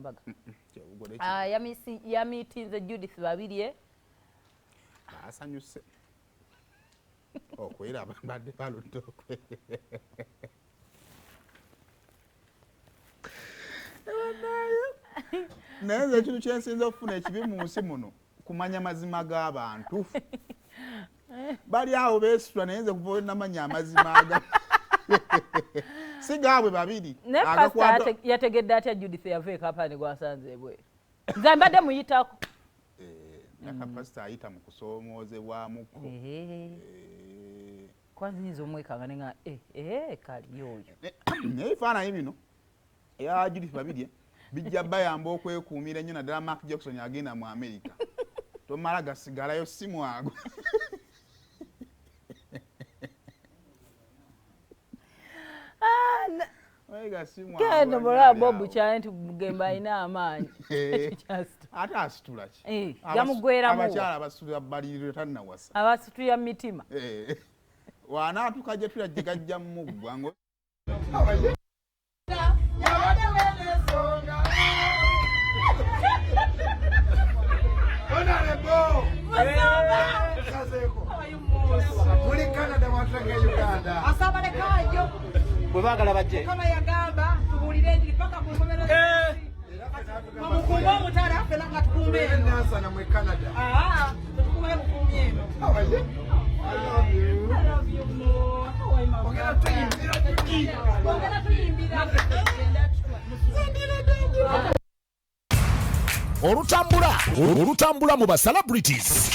mbaga. Ah, yamitinze Judith Babirye. Basanyuse okweraba, mbadde baludde okwe naye nze ekintu kyensinza okufuna ekibi mu nsi muno kumanya mazima g'abantu. Bali awo beesitula, naye nze kuva namanya amazima aga si gaabwe babiri. Naye yategedde atya Judith yava ekampani gwasanze ebweru? Nze mbadde muyitako. Naka pasita ayita mu kusoomoozebwamuko. Kwanza nyinza omwekanga nenga kali oyo. Naye ebifaananyi bino eya Judith Babirye bijja bayamba okwekuumira ennyo, naddala Mark Jackson agenda mu America. Tomala gasigalayo si mwago. Genda mulaba Bob kyali nti Bugembe alina amaanyi. Ate asitula ki? Yamugweramu. Abakyala abasitula baliriro tannawasa. Abasitulira mu mitima. Wanaatuka gye tula gye gajja muggwa. Muli Canada mwatulanga Uganda. Asabalekayo. Bwe baagala bajje. Mukama yagamba tubuulire enjiri paka ku nkomerero. Mukuume omutala ffenna nga tukuuma eno. Nansana mu Canada. Ah, tukuume bukuumi eno. How are you? I love you. I love you more. How are you, my Ogenda brother? tuyimbira tuti. Ogenda tuyimbira. Olutambula olutambula mu ba celebrities.